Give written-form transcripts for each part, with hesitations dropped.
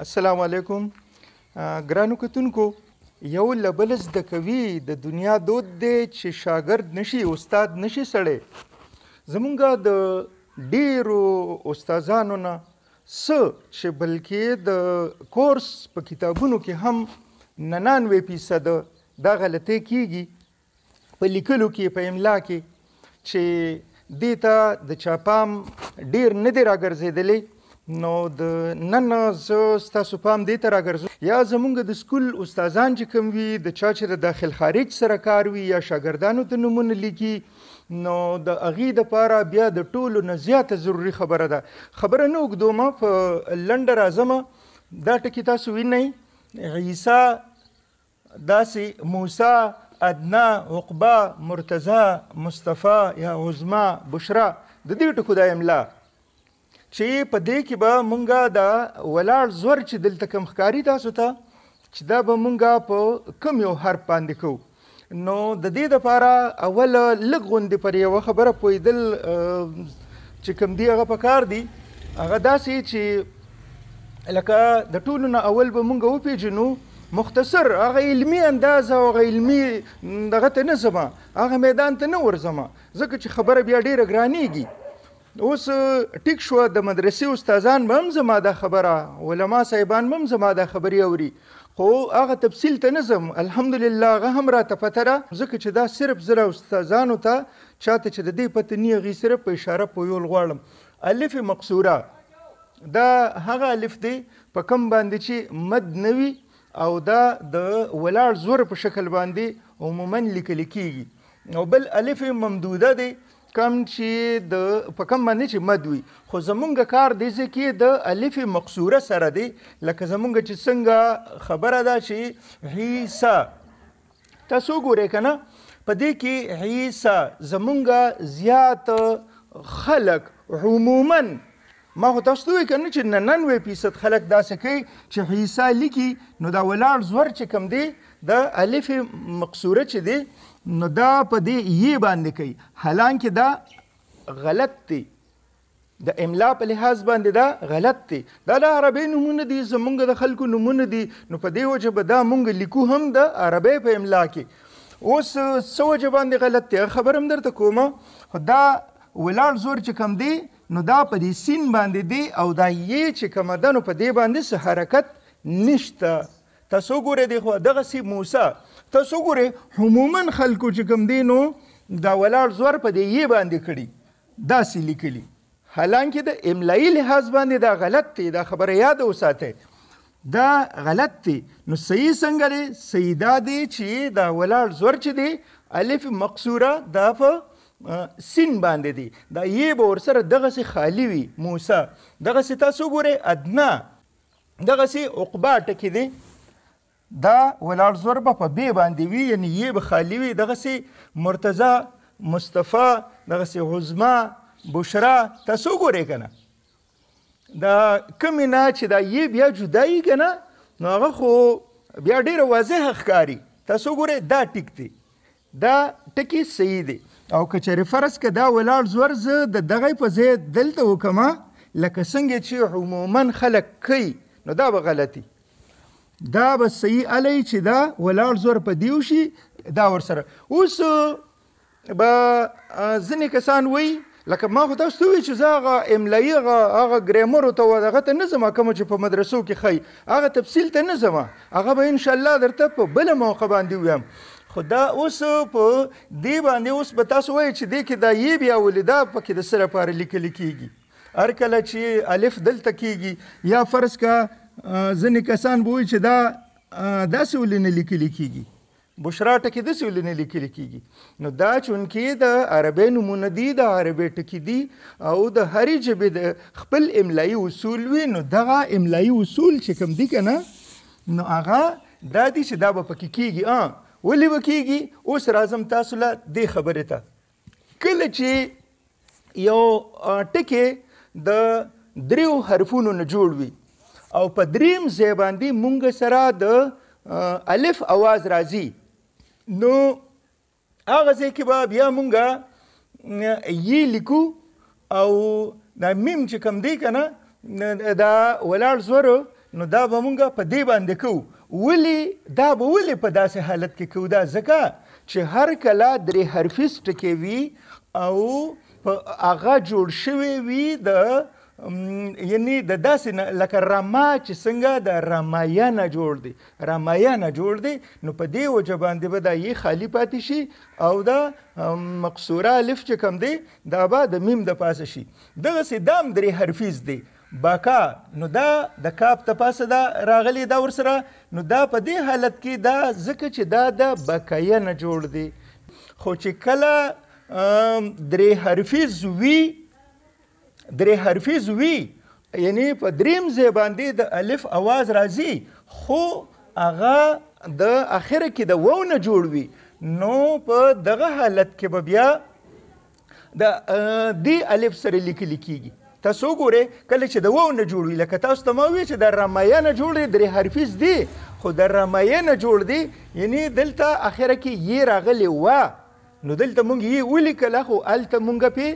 السلام علیکم ګرانو کتونکو، یو له بله زده کوي. د دنیا دود دی چې شاګرد نشي استاد نشي سړی. زمونږ د ډیرو استادانو نه څه چې بلکې د کورس په کتابونو کې هم 99% دا غلطۍ کیږي په لیکلو کې، په املا کې، چې دې ته د چا پام ډیر نه دی راګرځېدلی. نو د نن زه ستاسو پام دې ته راګرځم، یا زمونږ د سکول استادان چې کوم وي، د چا چې د داخل خارج سره کار وي یا شاګردانو ته نومونه لیکي، نو د هغې دپاره بیا د ټولو نه زیاته ضروري خبره ده. خبره نه اوږدومه، په لنډه راځمه. دا ټکي تاسو وینئ، عیسی، داسې موسی، ادنا، عقبه، مرتضی، مصطفی یا عظما، بشرا، د دې ټکو دا املا چې په دې کې به مونږه دا ولاړ زور چې دلته کوم ښکاري تاسو ته، چې دا به مونږه په کوم یو حرف باندې کوو. نو د دې دپاره اول لږ غوندې پر یوه خبره پوهېدل چې کوم دی هغه پکار دی. هغه داسې چې لکه د ټولو نه اول به مونږ وپېژنو مختصر هغه علمي انداز او هغه علمي دغه ته نه ځمه، هغه میدان ته نه ورځمه، ځکه چې خبره بیا ډېره ګرانېږي. اوس ټیک شوه، د مدرسې استادان به هم زما دا خبره، علما صاحبان به هم زما دا خبرې اوري، خو هغه تفصیل ته نه ځم. الحمدلله هغه هم راته پته ده، ځکه چې دا صرف زه استادانو ته چاته چې د دې پته نی، هغې صرف په اشاره پویول غواړم. الف مقصوره دا هغه الف دی په کوم باندې چې مد نه وي، او دا د ولاړ زور په شکل باندې عموما لیکل کیږي. او بل الف ممدوده دی کم چې د په کم باندې چې مد وي، خو زمونږ کار دی ځکه د الف مقصوره سره دی. لکه زمونږ چې څنګه خبره ده چې عیسی، تاسو وګورئ که نه، په دې کې عیسی زمونږ زیات خلک عموما، ما خو تاسو ته وویل که نه چې 99% خلک داسې کوي چې عیسی لیکي، نو دا ولاړ زور چې کوم دی د الف مقصوره چې دی، نو دا په دې یې باندې کوي، حالانکه دا غلط دی. د املا په لحاظ باندې دا غلط دی. دا د عربۍ نومونه دي، زمونږ د خلکو نومونه دي، نو په دې وجه به دا مونږ لیکو هم د عربۍ په املا کې. اوس څه وجه باندې غلط دی هغه خبره هم درته کومه. خو دا ولاړ زور چې کوم دی، نو دا په دې سین باندې دی، او دا یې چې کومه ده نو په دې باندې څه حرکت نشته. تاسو وګورئ دی خو دغسې موسی، تاسو وګورئ عموما خلکو چې کوم دی نو دا ولاړ زور په دې یې باندې کړي، داسې لیکلي، حالانکه د املایي لحاظ باندې دا غلط دی. دا خبره یاد وساتئ، دا غلط دی. نو صحیح څنګه دی؟ صحیح دا دی چې دا ولاړ زور چې دی الف مقصوره دا په سین باندې دی، دا یې به ورسره دغسې خالي وي موسی. دغسې تاسو وګورئ ادنا، دغسې عقبه ټکی دی، دا ولاړ زور به په بې باندې وي، یعنی یې به خالي وي. دغسې مرتضی، مصطفی، دغسې عظما، بشرا، تاسو وګورئ که نه، دا کومې نه چې دا یې بیا جدا وي که نه، نو هغه خو بیا ډېره واضحه ښکاري. تاسو وګورئ دا ټیک دی، دا ټکی صحیح دی. او که چېرې فرض که دا ولاړ زور زه د دغې په ځای دلته وکړم لکه څنګه چې عموما خلک کوي، نو دا به غلطي، دا به صحیح الی چې دا ولاړ زور په دې وشي، دا ورسره. اوس به ځینې کسان وایي، لکه ما خو تاسو ته وویل چې زه هغه املایي هغه ګرامرو ته هغه ته نه ځم، کومه چې په مدرسو کې ښایي هغه تفصیل ته نه ځم، هغه به انشاءالله درته په بله موقع باندې ووایم. خو دا اوس په دې باندې اوس به تاسو وایئ چې دې کې دا یې بیا ولې دا پکې د څه لپاره لیکل کېږي؟ هر کله چې الف دلته کېږي، یا فرض که ځینې کسان به وایي چې دا داسې ولې نه لیکل کېږي، بشرا ټکي داسې ولې نه لیکل کېږي؟ نو دا چونکې د عربۍ نومونه دي، د عربۍ ټکي دي، او د هرې ژبې د خپل املایي اصول وي، نو دغه املایي اصول چې کوم دي که نه، نو هغه دا دي چې دا به پکې کېږي. ولې به کېږي؟ اوس راځم تاسو له دې خبرې ته. کله چې یو ټکی د دریو حرفونو نه جوړ وي او په دریم ځای باندې مونږ سره د الف اواز راځي، نو هغه ځای کې به بیا مونږ یې لیکو، او دا میم چې کوم دی که نه، دا ولاړ زور نو دا به مونږ په دې باندې کوو. ولې دا به ولې په داسې حالت کې کوو؟ دا ځکه چې هر کله درې حرفیز ټکی وي او په هغه جوړ شوی وي د یعنی د داسې نه لکه رما چې څنګه د رمایانه جوړ دی، رمایانه جوړ دی، نو په دې وجه باندې به دا یې خالي پاتې شي او دا مقصوره الف چې کوم دی دا به د میم د پاسه شي. دغسې دا هم درې حرفیز دی باکا، نو دا د کاف د پاسه دا راغلی دا ورسره، نو دا په دې حالت کې دا ځکه چې دا د بکایه نه جوړ دی. خو چې کله درې حرفیز وي، درې حرفیز وي یعنی په دریم ځای باندې د الف اواز راځي خو هغه د اخره کې د واو نه جوړ وي، نو په دغه حالت کې به بیا د دې الف سره لیکل کېږي. تاسو وګورئ کله چې د واو نه جوړ وي، لکه تاسو ته ما وویل چې د رمایه نه جوړ دی، درې حرفیز دی خو د رمایه نه جوړ دی، یعنی دلته اخره کې یې راغلی وه، نو دلته مونږ یې ولیکله خو هلته مونږ پې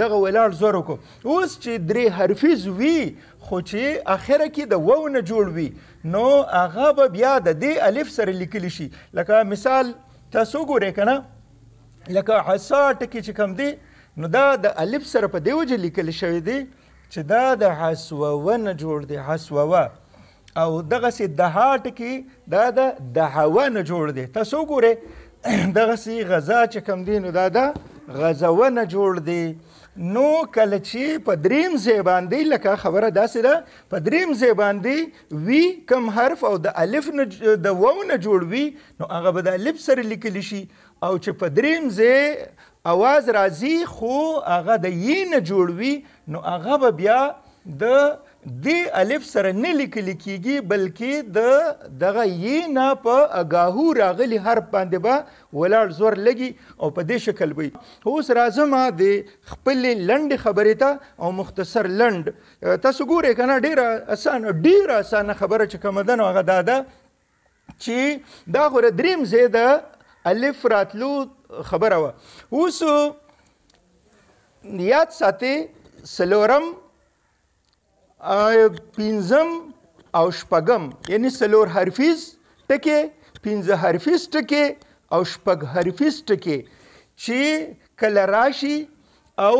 دغه ولاړ زور وکړو. اوس چې درې حرفیز وي خو چې اخره کې د واو نه جوړ وي، نو هغه به بیا د دې الف سره لیکلی شي. لکه مثال تاسو وګورئ که نه، لکه عصا ټکی چې کوم دی، نو دا د الف سره په دې وجه لیکل شوی دی چې دا د عصوه نه جوړ دی، عصوه، او دغسې دها ټکی دا د دهوه نه جوړ دی. تاسو وګورئ دغسې غذا چې کوم دی، نو دا د غزوه نه جوړ دی. نو کله چې په دریم ځای باندې، لکه خبره داسې ده، په دریم ځای باندې وي کم حرف او د الف نه د واو نه جوړ وي، نو هغه به د الف سره لیکلی شي، او چې په دریم ځای اواز راځي خو هغه د یې نه جوړ وي، نو هغه به بیا د دې الف سره نه لیکل کېږي، بلکې د دغه یې نه په اګاهو راغلي حرف باندې به ولاړ زور لګي او په دې شکل به وي. اوس راځم د خپلې لنډې خبرې ته او مختصر لنډ. تاسو ګورئ که نه، ډېره اسانه، ډېره اسانه خبره چې کومه ده، نو هغه دا ده چې دا خو د دریم ځای د الف راتلو خبره وه. اوس یاد ساتئ څلورم، پنځم او شپږم، یعنی څلور حرفیز ټکی، پنځه حرفیز ټکی او شپږ حرفیز ټکی چې کله راشي او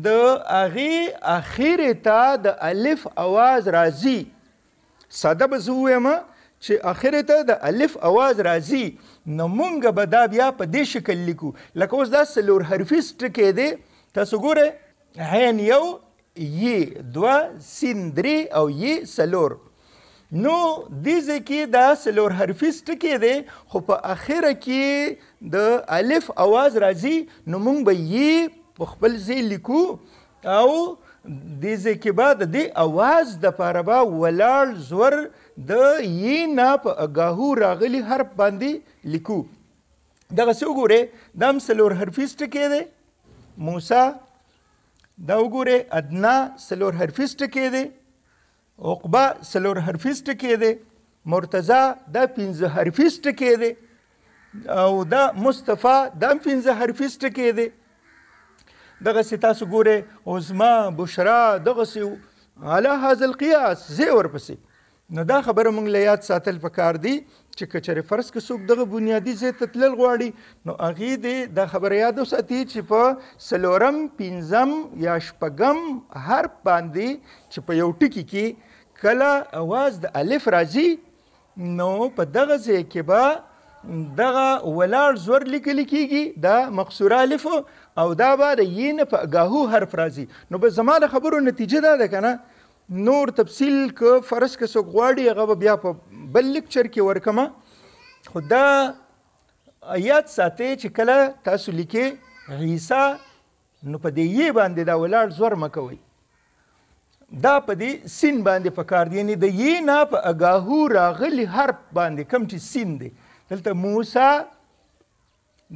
د هغې اخرې ته د الف اواز راځي، ساده به زه ووایم چې اخرې ته د الف اواز راځي، نو مونږ به دا بیا په دې شکل لیکو. لکه اوس دا څلور حرفیز ټکی دی، تاسو ګورئ عین یو، یې دوه، سین درې او یې څلور. نو دې ځای کې دا څلور حرفیز ټکی دی خو په اخره کې د الف اواز راځي، نو مونږ به یې په خپل ځای لیکو او دې ځای کې به د دې اواز دپاره به ولاړ زور د یې نه په اګاهو راغلي حرف باندې لیکو. دغسې وګورئ، دا هم څلور حرفیز ټکی دی، موسی، دا وګورئ ادنا څلور حرفیز ټکی دی، عقبه څلور حرفیز ټکی دی، مرتضی دا پنځه حرفیز ټکی دی، او دا مصطفی دا هم پنځه حرفیز ټکی دی. دغسې تاسو ګورئ عظما، بشرا، دغسې علی هذا القیاس ځای ورپسې. نو دا خبره موږ له یاد ساتل پکار دي چې که چېرې فرض که څوک دغه بنیادي ځای ته تلل غواړي، نو هغې دې دا خبره یاد وساتي چې په څلورم، پنځم یا شپږم حرف باندې چې په یو ټکي کې کله اواز د الف راځي، نو په دغه ځای کې به دغه ولاړ زور لیکل کېږي، دا مقصوره الف، او دا به د یې نه په اګاهو حرف راځي. نو بس زما د خبرو نتیجه دا ده که نه، نور تفصیل که فرض که څوک غواړي هغه به بیا په بل لیکچر کې ورکمه، خو دا یاد ساتئ چې کله تاسو لیکئ عیسی، نو په دې یې باندې دا ولاړ زور مه کوئ، دا په دې سین باندې پکار دی، یعنی د یې نه په اګاهو راغلي حرف باندې کوم چې سین دی. دلته موسی،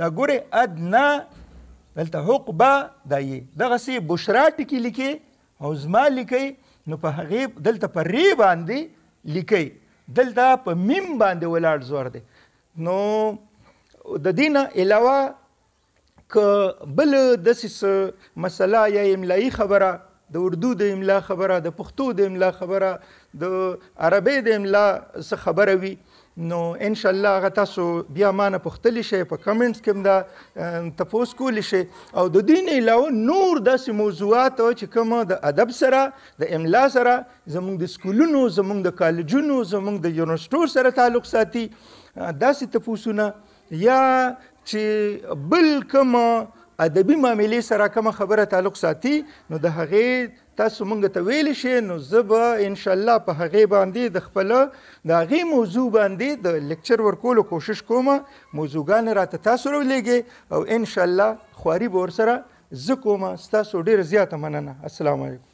دا ګورئ ادنا، دلته عقبه، دا یې دغسې بشرا ټکي لیکئ او زما لیکئ، نو په هغې دلته په ری باندې لیکئ، دلته په میم باندې ولاړ زور دی. نو د دې نه علاوه که بل داسې څه مسله یا املایي خبره، د اردو د املا خبره، د پښتو د املا خبره، د عربۍ د املا څه خبره وي، نو ان شاء الله هغه تاسو بیا ما نه پوښتلی شئ، په comments کې هم دا تپوس کولی شئ. او د دې نه علاوه نور داسې موضوعات چې کوم د ادب سره، د املا سره، زموږ د سکولونو، زموږ د کالجونو، زموږ د یونیورسټو سره تعلق ساتي، داسې تپوسونه یا چې بل کوم ادبي معاملې سره کومه خبره تعلق ساتي، نو د هغې تاسو مونږ ته ویلی شئ، نو زه به انشاءالله په هغې باندې د خپل د هغې موضوع باندې د لیکچر ورکولو کوشش کوم. موضوعګانې راته تاسو راولېږئ او انشاءالله خواري به ورسره زه کوم. ستاسو ډېره زیاته مننه. السلام علیکم.